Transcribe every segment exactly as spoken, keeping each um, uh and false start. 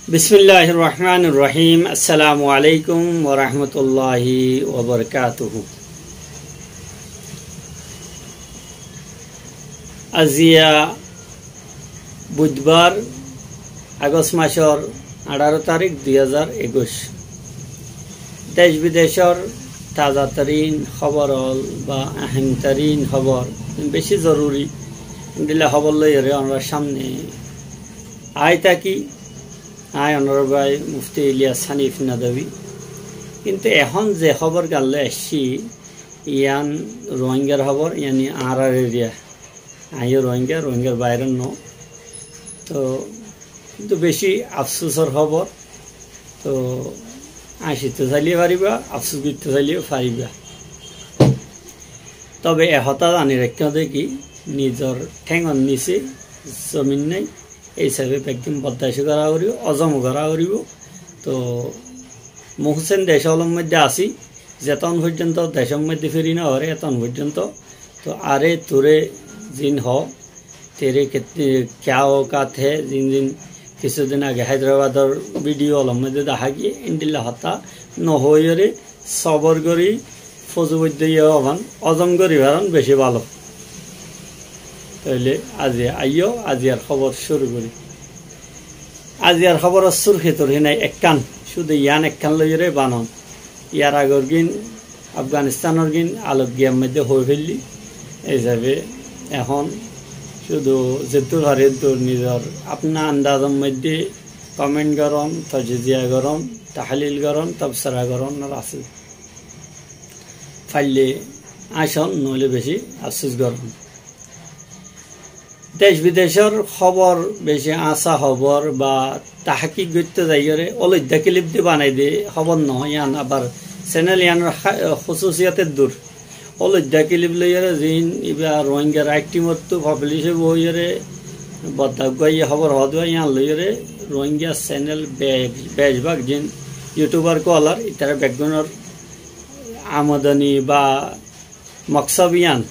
Bismilláhir rohmánir rohím. Assalámu aléikum warahmatulláhi wabarakátuhu. Aziya buidbar, Agost masór añçáro tarík, dui házar ekuic. Dec bidecór taza tarín hóbor ól ba ahem tarín hóbor, beci zoruri, endilla hóbor loiyóre onórar sámne aái táki. Añí onórar bái Mufti Iliyas Hanif Nadwi. Kintu ehón ze hóbor gán loi aiccí, yián Rohingyar hóbor, yáni añárar eriya. Añí yó Rohingya, Rohingyar bairor no. Toh, kintu beci afsusor hóbor. Toh, háñcito sailé faribá, afsus goitto sailé faribá. Tobe e hotá zani raikkó de ki, nizor théngor nise zomin nai, ei hísabe beggún boddac gorá foribó, ozom gorá foribó. Toh, Muhsin dec ólor moidde así, zetón foijjonto decór moidde firi no faré, etón foijjonto. Toh, are ture zin hoó, tere ke-, kya okat hai, zin zin kisudin age Háidrabador vidiyo ólor moidde dahá giyé, endilla hotá no hoiyóre, sobor gorí, fozu boidde yó oban, ozom gorí faron beci bála. Tóile aziya aiyó, aziyar hóbor cúru gorí. Aziyar hóboror surhi turhi nai ekkán, cúdu yián ekkán loiyóre banon. Yar agor gín Afganistanor gín alot giyar moidde hoi féilli. Ei hísabe ehón cúdu zeddúr fari eddúr nizor apna andazor moidde koment goron, tojziya goron, tahlil goron, tobsora goron, ar asé. Faille asón, noóile beci afsus goron. Dec bidecór hóbor, beci añsá hóbor ba tahkik goitto zaiyóre, oloidda kilip di banai de hóbor noó, yián abar senel yiánor há-, hususiyot eddúr. Oloidda kilip loiyóre zin iba Rohingya rait timottú pablish óibo hoiyóre, bodda uggúa hóbor hoó de yián loiyóre, Rohingya senel be-, becbak zin yutubar kólar, itará beggúnor amodoni ba moksod yián.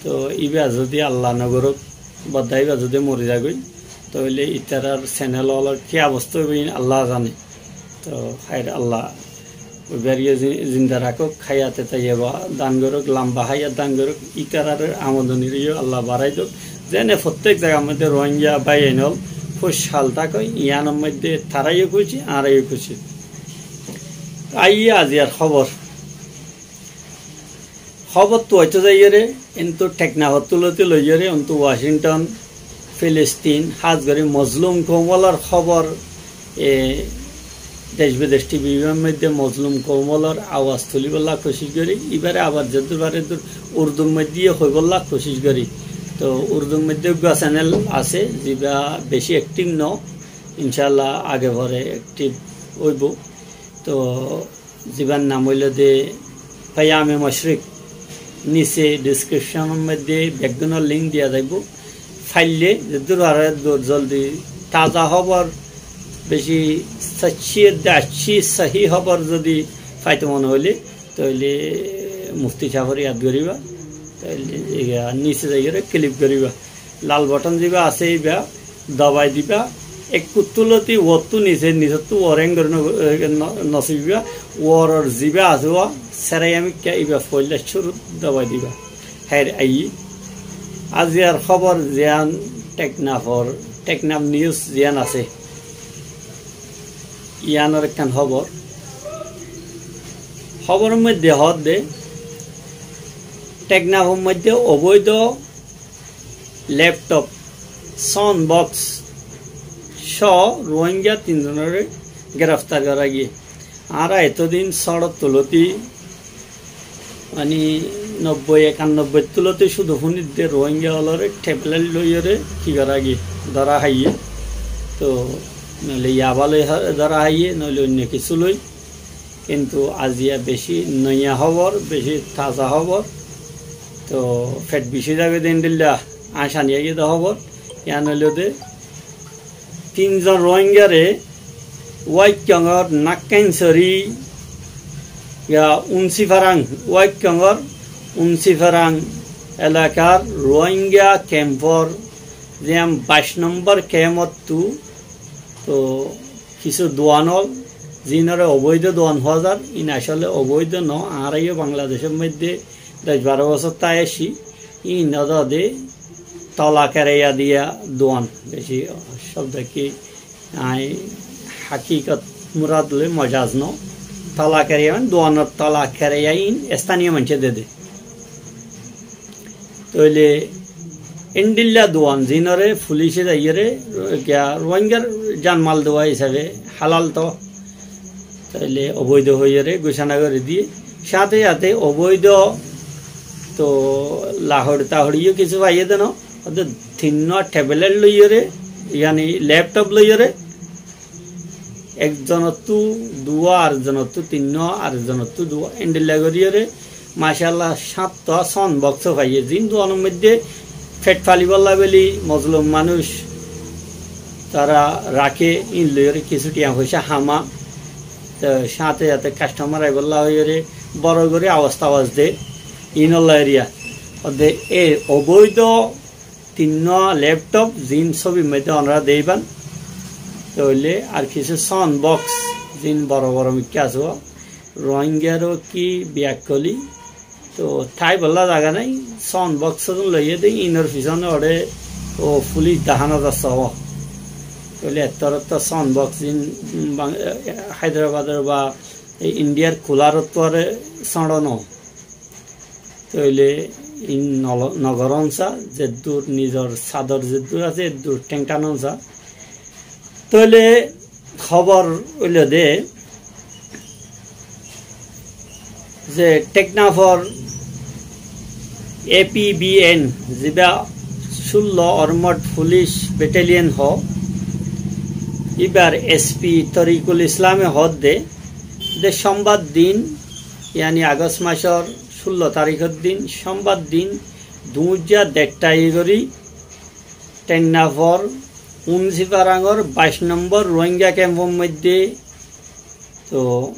Toh, iba zodi Allah no gorók, bodda iba zodi mori zagói, tóile itarar senel ólor ki obosta óibo, yián Allah zane. Toh, háir Allah ibáre zi-, zinda rakók, háyate taiyeba dan gorók, lamba háyat dan gorók, itarar amodonire yó Allah barai douk. Zene fottek zagar moidde Rohingya báiyain ól kúcihal táke, yiánor moidde tará yó kúci, añára yó kúci. Aiyé aziyar hóbor. Hóbor tu óito zaiyóre, kintu Teknafot tuloti loiyóre, untu Washington, Filistin, hás gorí mozlum koum ólor hóbor, e, dec bidec tivi ibár moidde mozlum koum ólor awaz tulibolla kucíc gorí, ibáre abar zeddúr fare eddúr Urdur moidde yó hoibolla kucíc gorí. Toh, Urdur moidde uggúa senel asé, ziba beci ektif no, incállah age fore ektif óibo. Toh, zibar nam óilde Peyame Moshrik. Nise description or moidde beggúnor link diya zaibo. Faille zeddúr fare eddúr zoldi taza hóbor, beci sacci edde acci sohi hóbor zodi faito mone óile, tóile Mufti sáfor yad goriba, tóile iya nise zaiyóre click goriba. Lal button ziba asé, iba dabai diba. Ekku tuloti uottú nise, nisottú uor en gori no-, no-, nosibiba. Uoror ziba asé, ua serai amikka iba foilla cúrut dabai diba. Hér aiyí. Aziyar hóbor ziyán Teknafor, Teknaf News ziyán asé, yiánor ekkán hóbor. Hóboror moidde hoódde, Teknafor moidde oboido laptop, sound box só Rohingya tin zonore gereftar gora giyé. Añára etodin sóñçor tuloti, mani nobboi ekanobboi tuloti cúdu fúnidde Rohingya ólore tablet loiyóre ki gora giyé, dóra háiye. Toh noile yaba loi ha-, dóra háiye, noile oinno kissú loi. Kintu aziya beci noiya hóbor, beci taza hóbor. Toh fet bicí zagói de endilla añcani aiyé de hóbor. Yián óilde tin zon Rohingyare Waikkongor Nakkain Sori ya Unsifarang, Waikkongor Unsifarang elakar Rohingya kemfor ziyán baic nombor kemottú, toh kissú duan ól, ziínoré obóido duan hoó zar, iín asóle obóido noó. Añára yó Bangladecór moiddé doc baró bosór tái aiccí, iín ódde tola keraiya diya duan. Beci cóbdo ki, añí hakikot murad loi, mojaz noó. Tola keraiya mane duanor tola keraiya iín estaniyo maincé de de. Tóile endilla duan ziínoré fulice zaiyóre, giya Ruáingar janmal duwa hísabe halal toó. Tóile obóido hoiyóre gusana gorí diyé. Sáñte sáñte obóido toó lahorí tahorí yó kissú faiyé de noó. Ódde tinnúa thebelet loiyóre, yáni lepthop loiyóre, ekzonottú duwa, arekzonottú tinnúa, arekzonottú duwa, endilla goríyoré, macállah, sáñttoa sound box ó faiyé. Ziín duanor moiddé feth falibólla bóli mozlum manúic tará raké, iín loiyóre kissú thiañ foicá hama. Toó sáñte sáñte kastomar aibólla hoiyóre boro gorí awas tawas de, iínolla eriya. Ódde e obóido tinnúa lepthop, ziín sóbir moiddé onorá deibán. Tóile ar kissú sound box, ziín boro boro mikká asé, Ruáingaró ki biyakkoli. Toó táibolla zaga nái, sound box ódun loiyé de, iínor fisóne óre ó fulic dahá no za sóo. Tóile ettór ettór sound box ziín, mm, Bang-, e, Háidrabador ba e Indiyar kulárottú óre sóñço noó. Tóile iín nolo-, nogorón sa, zeddúr nizor sador zeddúr asé, eddúr théng thanon sa. Tóile hóbor óilde ze Teknafor A P B N, ziba cúllo Armed Police Battalion hoó, íbar S P Torikul Islame hoódde, de cómbar din, yáni Agost macór cúllo tarikór din, cómbar din, duñjja deçṭṭa gorí Teknafor Unsifarangor baic nombor Ruáinga kemfor moiddé toó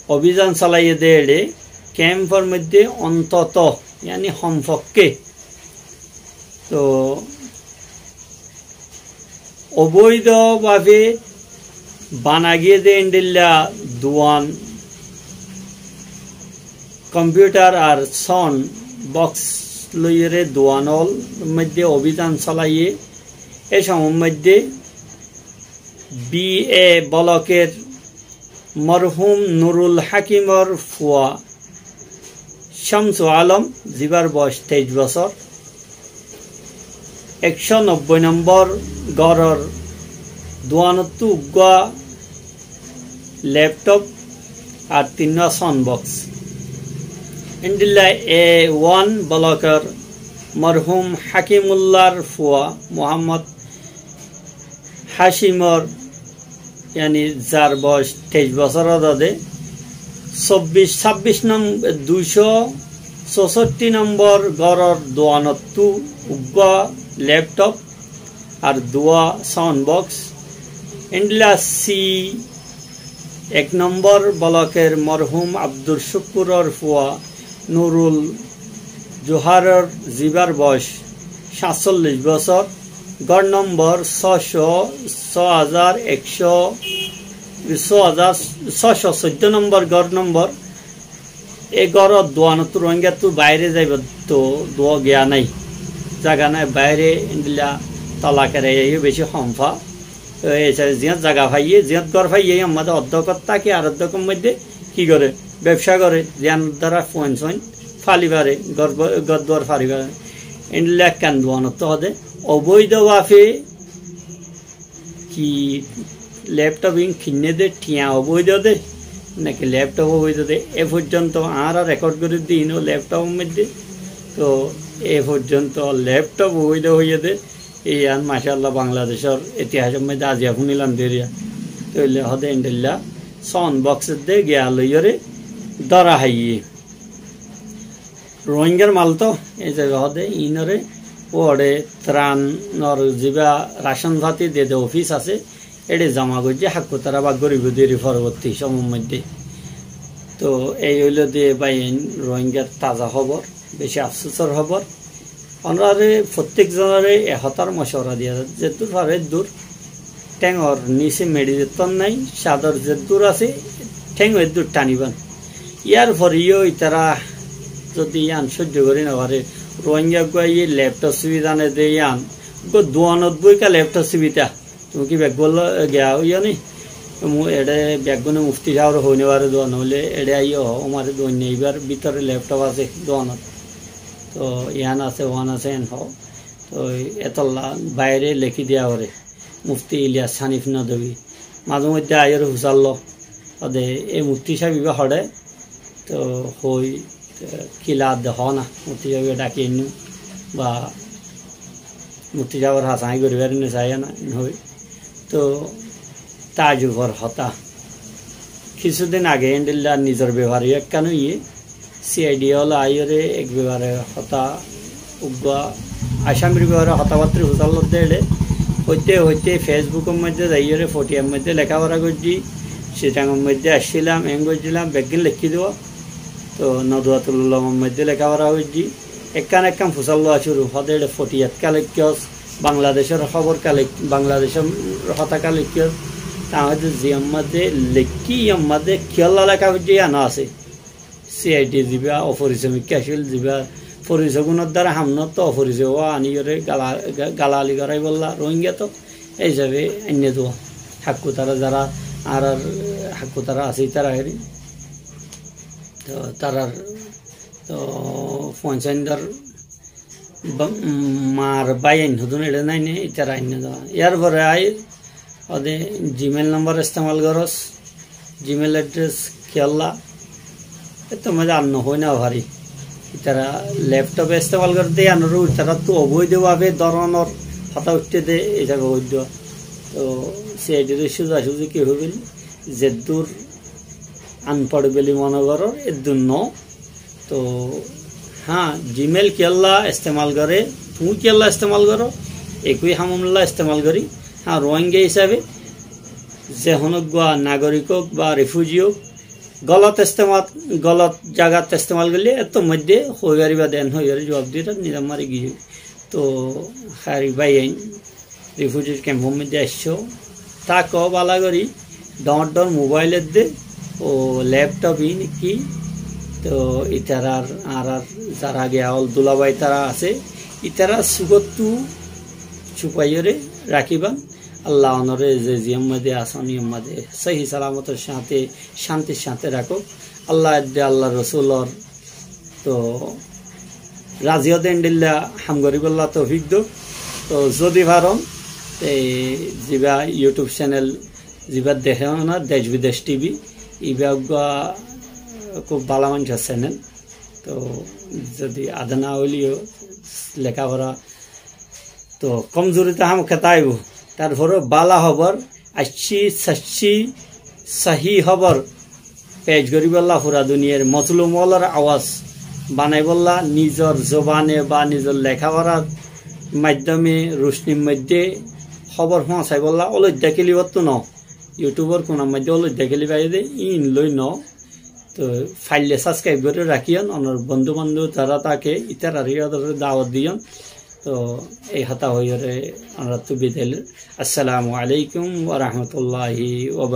obizan solaiyé de eçé, kemfor moiddé ontoto, yáni hompokké. Toó obóido babe bana giyé de endilla duan, kompiuthar ar sound box loiyóre duan ól moiddé obizan solaiyé. E cómor moiddé B A bolokor morhum Nurul Hakimor fua Cámsu Alom, zibar boc teic bosór, ekcó nobboi nombor góror duanottú uggúa lepthop ar tinnúa sound box. Endilla A one bolokor morhum Hakimullar fua Muhammod Hácimor, yáni zar boc teic bosór ódde, sobbic, sabbic nom-, duicó sosotti nombor góror duanottú uggúa lepthop ar duwa sound box. Endilla C ek nombor bolokor morhum Abdur Cúkkuror fua Nurul Juharor, zibar boc sáñtsollic bosór, gór nombor só có, só házar ekcó, só házar só có soiddó nombor gór nombor. E góror duanottú Ruáingattú baáire zaibar toó duwa giya nái, zaga nái, baáire endilla tola keraiya yó beci hom fa. Toó e hísabe ziyót zaga faiyé, ziyót gór faiyé, yían moiddé oddókot táke, ar oddókor moiddé ki goré, bebcá goré, ziyánor duara fuain suain fali faré, gór, gór duar fali faré. Endilla ekkán duanottú hoóde, obóido babe ki lepthop iín kinné de, thiañ obóido de, náki lepthop obóido de, e foijjonto añára rekód gorí di iín ó lepthopor moiddé. Toó e foijjonto lepthop obóido hoiyé de, Yián macállah Bangladecór itihasor moiddé aziya fúnilam deriya. Tóile hoóde endilla sound box edde giya loiyóre dóra háiye. Ruáingar mal toó, e hísabe hoóde iínoré uore tranor ziba racon fati de de ofis asé, éçe zoma goijjé, hákku tará bák goríbo deri foroborti cómor moiddé. Toó ei óilde báiyain Ruáingar taza hóbor, beci afsusor hóbor. Onoráre fottíek zonoré e hotár mocora diya zar, zeddúr faro eddúr. Théngor nise meçi zettót nái, cador zeddúr asé, théng eddúr taniban. Yar fore yó itará zodi yián sóijjo gorí nofaré, Ruáingga uggúa yé lepthop sibi zane de yián, uggúa duanot boi ká lepthop sibitá. Tuñí ki beggúa giya óiyo ni? Mu-, eçé beggúne mufti sábore hoói nofaré duan óile, eçé aiyó hoó, umaré duan nái, ibár bútore lepthop asé duanot. Toh yián asé, uán asé, en hoó. Toh etolla baire lekí diya foré. Mufti Iliyas Hanif Nadwi. Mazé moidde aiyóre fusállo. Ode e mufti sáb ibá hoçé? Toh hoói, toh kila de hoó na. Mufti sáb ibá dhaki ainno. Ba mufti sábor hañsé hañsé gorí fari no saiyó na, en hoói. Toh taajjubor hotá. Kissúdin age endilla nizor befare ekkán óiye, C I D óla aiyóre ek befare hotá, uggúa asamir befare hotábattá fusállo de eçé. Hoite hoite Facebookor moidde zaiyóre Fotiyar moidde lekáfora goijjí, Citangor moidde accílam, en goijjílam, beggín lekí dibo. Toh Nodwatul Ulamar moidde lekáfora goijjí. Ekkán ekkán fusállo cúru, hoóde eçé Fotiyat ká leikkós, Bangladecór hóbor ká leik-, Bangladecór hotá ká leikkós. Taa hoóde ziyán mazé leikkí, yían mazé kiyólla leká foijjé yián asé. C I D zibá oforiso mikká accíl, zibá foriso gúnor dára ham noótto, oforiso uá aníyore gala-, ga-, galalí goráibolla Ruáingga toh. Ei hísabe ainné duwa. Hakku tará zará, añárar hakku tará asé, tará heri. Toh tarár, toh fuain sáindor ba-, mm, mar báiyain hodún eçé nái né, itará ainné duwa. Yar fore aiyér, ode Gmail nombor estemal goros, Gmail address kiyólla, ettór mazé ar no hoói no fari. Itará lepthop estemal goré de, yiánor uore itaráttu oboidho bábe dóronor hotá uiththé de, hísabe hoóiddo. Toh C I D re suzasuzi ki hoibil, zeddúr anfóçi buli mone gorór, eddúr no. Toh, hañ, Gmail kiyólla estemal goré, tuñí kiyólla estemal goró, ekói hamolla estemal gorí. Hañ, Ruáingga hísabe ze honó uggúa nagorik ók ba refuji ók, golot estemal, golot zagat estemal goillé, ettór moidde hoói faribá de, en hoiyóre zuab diyóre nizam mari giyói. Toh, hári báiyain, refugee camp or moidde aiccó, táko bála gorí, dhoóñr dhoóñr mobile edde, o laptop iín ki, toh itarar, añárar zará giya ókkol dulabái tará asé, itarar sukóttu cupaiyóre rakíban. Allah onoré ze ziyán mazé asón, yían mazé sóhi salamotor sáñte, cántir sáñte rakók. Allah edde Allar Rosulor toh razi óde endilla ham goríbolla toufik douk. Toh zodi faron, te ziba YouTube channel ziba deké na Dec Bidec T V, iba uggúa kúb bála maincór channel. Toh zodi ada na óileyo lekáfora toh komzuri toh hámaka táibo. Tarfore bála hóbor, accí, saccí, sóhi hóbor pec goríbolla, fura duniyair mozlum ókkolor awaz banaibólla, nizor zubane ba nizor lekáforar maiddome, rucnir moidde hóbor foóñsaibolla, óloidda kilibottu no. YouTube or kunor moidde óloidda kilib aiyé dé, iín loi no. Toh faille subscribe gorí rakíyon, onor bondú bondú zará táke, itararé yódore dawot diyon. Toh ei hotá hoiyóre añáráttu bidai loi. Assalamu alaikum wa rahmatullahi wa barakatuhu.